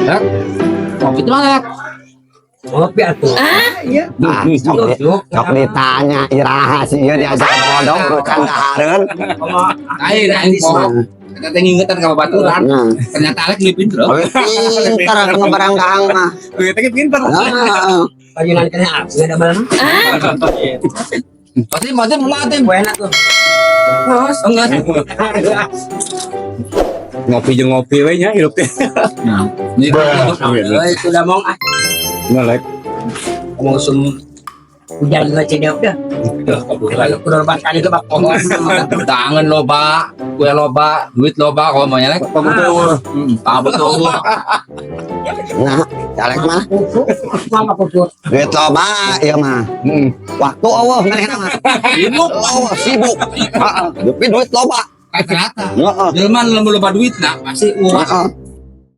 Lek. Ngopi teh mana, Lek? Ngopi atuh. Iya. Ah, sok, sok ditanya iraha sih ieu diajak bodoh urusan dahareun. Lain aing poho. Kita teh ngingetan ka babaturan. Nah, Ternyata Alek lebih pinter. oh, pinter ngebarang daang mah. Duitnya pinter. Heeh. Panggilan kena apa? Enggak ada malam. Pasti mau teh mau teh. Enak tuh. Oh, enggak. Ngopi jeung ngopi we nya hirup teh. Nah, ini Eh, itu udah mau ah. Ngelek. Ngomong sum hujan juga cedek udah. Udah kali itu bak. Tangan loba, kue loba, duit loba kalau mau nyalek. Betul. Betul. Nah, Alek mah Mama pupuk. duit loba ieu mah. Waktu euweuh manehna mah. Sibuk. Euweuh sibuk. Heeh, tapi duit loba. Rata-rata. Heeh. Jelema nu loba duit nah pasti uang. Heeh.